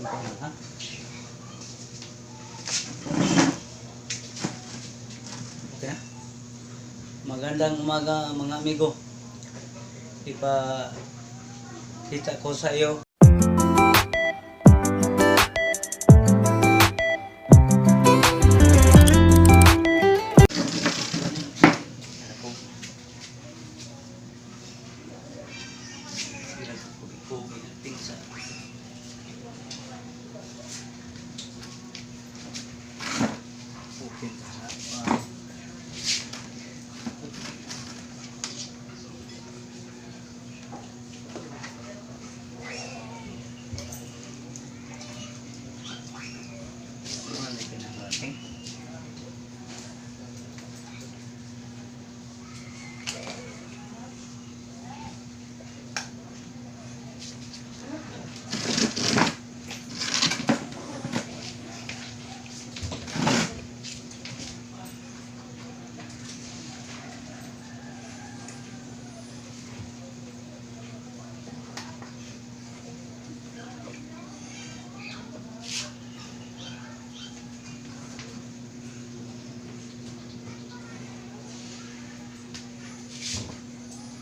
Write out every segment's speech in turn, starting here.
Kuan, ha? Okay na? Magandang umaga, mga amigo. Ipa kita ko sa iyo.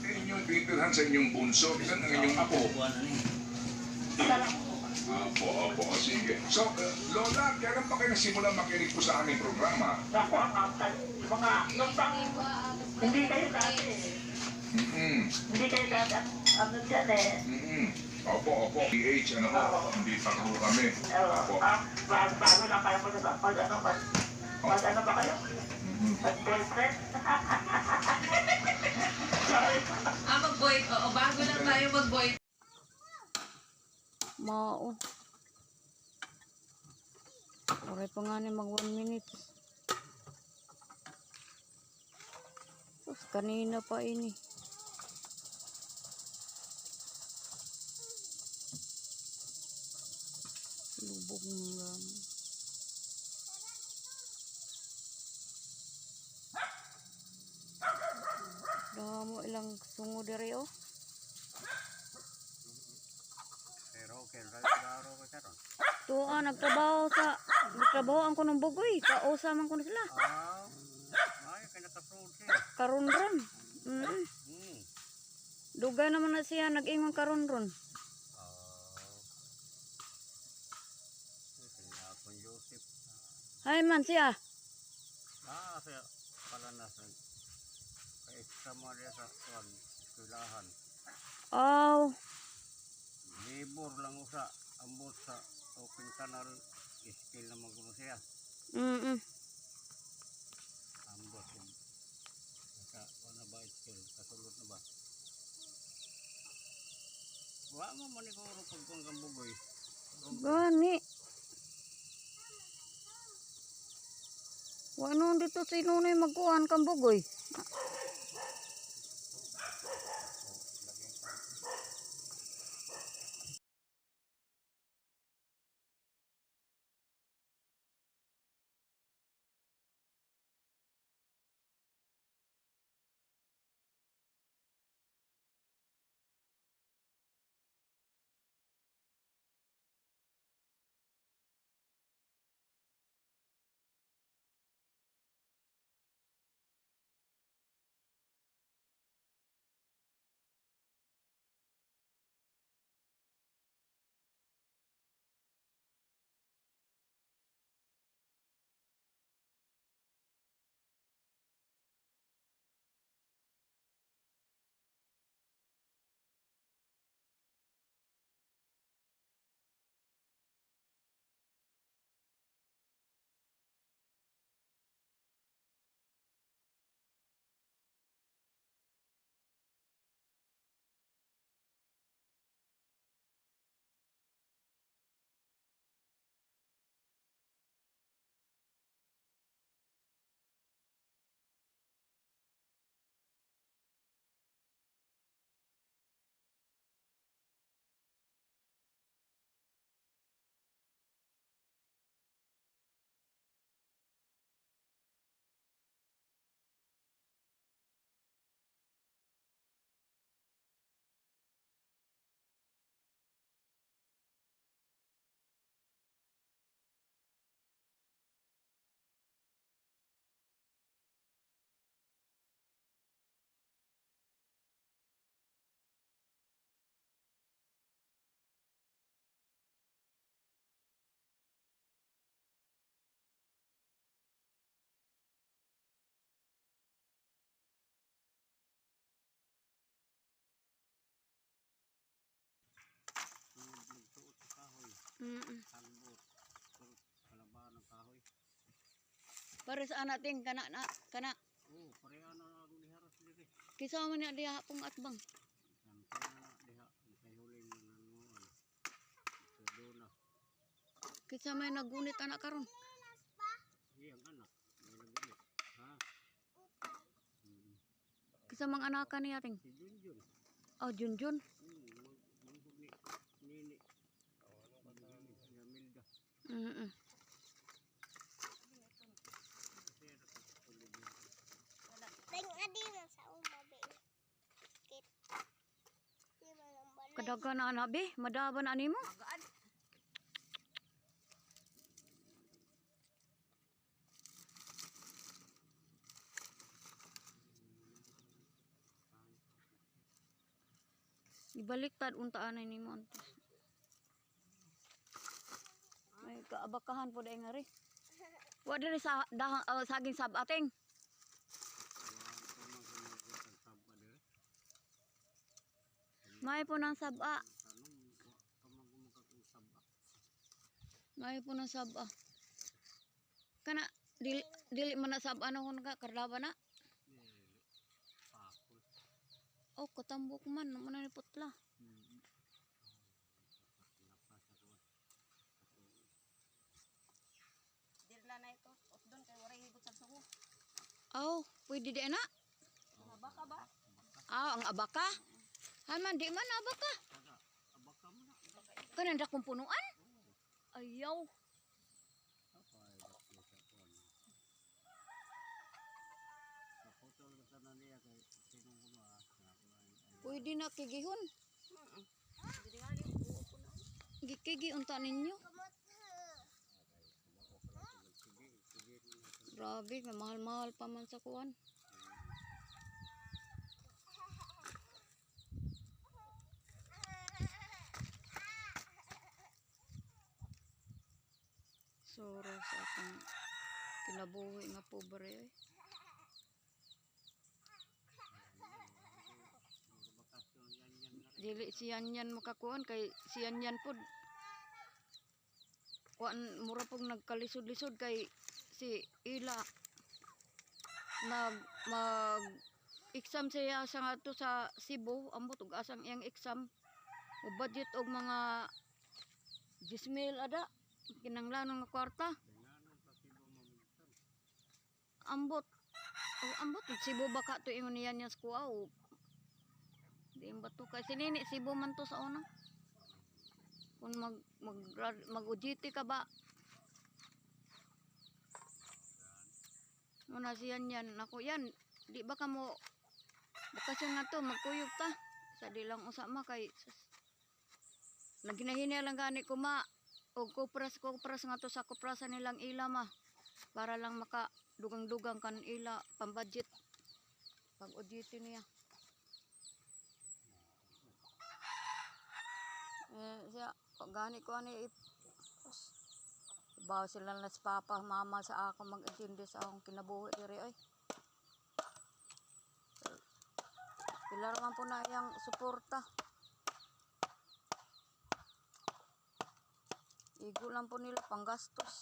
Inyong titirhan sa inyong bunso, ilan ang inyong apo? Kuan ano eh. Apo, apo, sige. So, Lola, kailan pa kayo nagsimula makinig po sa aming programa? Ako ang mga, nung bang, hindi kayo dati eh. Hindi kayo dati, ang ano dyan eh. Opo, opo. PH, ano ho? Hindi pa ho kami. Oo, Opo. bago lang kayo mag, ano, mag ano ba kayo? Mag boyfriend? Sorry. Ah, mag-boy. Oo, bago lang tayo mag-boy. Mao. Oray pa nga ni mag 1 minute. Sus, kanina pa ini. Lubog ng gamo. Damo ilang sungo diri oh. Tuwa nagtrabaho sa nagtrabaho ang kunong bugoy, kausa man kuno sila. Karon ron. Dugay naman na siya nag-ingon karon ron. Hay man siya. Ah, sa pala na sa extra mo sa kuan eskwelahan. Aw, Labor lang usa ambot sa open canal, skill naman kuno siya. Ambot yung sa kuan na ba, skill kasulod na ba? Wa mo man ikaw ro pagkuan kang bugoy. Gani. Wa noon dito si Nunoy magkuhan kang bugoy. Talbot. Kalabahan ng kahoy. Para sa anak ting kana na kana. Oo, pareha na akong diharas diri. Kinsa man na diha pong atbang. Ang na diha, ang kay huling nanguan. Sa duna. Kinsa may nagunit anak karon. Iyang anak, may nagunit. Ha? Mm. Kinsa mang anaka niya ting. Si Junjun. Oh, Junjun. Manghug ni Nini. Nini, Milda. Ting adi man sa uma be. Kit. Di man ang balay. Kadagan na anak be, madaba na animo. Magaan. Ibaliktad unta anay nimo antos. May kaabakahan po dahil nga rin. Wa diri sa dahang saging sab ating. May po ng saba. May po ng saba. Kana dili dili man na saba na kun ka karlaba na. Oh, katambok man man ni putla. Dirla na ito. Utdon kay waray higot sa sugo. Oh, pwede di na. Baka ba? Ah, ang abaka. Haman di man abaka. Kanan dakong punuan. Ayaw. Pwede na kigihon. Gikigi unta ninyo. Grabe, may mahal-mahal pa man sa kuan. Soro sa atong kinabuhi nga pobre eh. Dili siyan yan makakuan kay siyan yan pod. Kuan mura pog nagkalisod-lisod kay si Ila nag mag exam siya sa nga to sa Cebu, ambot og asang iyang exam. O budget og mga 10,000 ada kinanglanon nga kwarta. Ambot. O ambot og Cebu baka to ingon niya niya sa kuha o di ba to kay si Nini Cebu man to sa una. Kung mag mag mag OJT ka ba? Muna siyan yan. Naku yan. Di ba ka mo bakasyon nga to magkuyog ta. Sa di lang usama kay sus. Naginahina lang gani ko ma og kupras kupras nga to sa kuprasan nilang ila ma para lang maka dugang-dugang kan ila pambudget pag OJT niya. Eh, siya, pag gani ko ani bawo sila na sa papa, mama sa ako mag-intindi sa akong kinabuhi diri ay. Pila man po na iyang suporta. Igo lang po nila panggastos.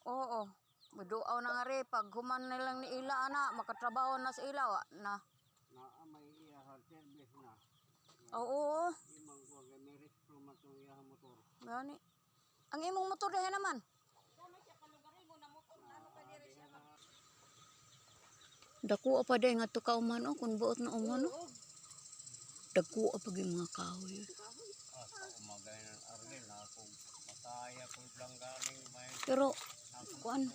Oo. Muduaw na nga rin. Pag human na lang ni Ila, ana, makatrabaho na sa Ila, wa, na. Naa may iyahan service na. Oo, oo. Imang kuha kay may restro man tong iyahang motor. Gani. Ang imong motor dahil naman. Dako pa day nga to ka uman oh, kung buot na uman oh. Dako pa gyud mga kahoy. Ah, umagay ng Argel na kung mataya ko lang galing may Pero kuan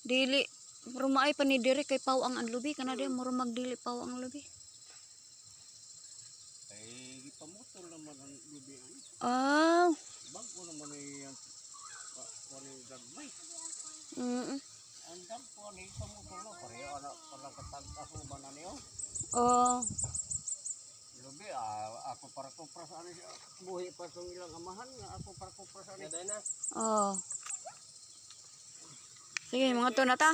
dili pero maay pa ni diri kay paw ang lubi kana di mura magdili paw ang lubi. ay gipamutol naman ang lubi ano. Ah, Bago naman ay ang kuan yung gagmay. Ang dampo ni pamutol no pareho ana pala katag-aso ba na niyo. Oh, Lubi ah Ako para kopra sa ani siya. Buhi pa tong ilang amahan nga ako para kopra sa ani. Oh. Sige, mga to na ta.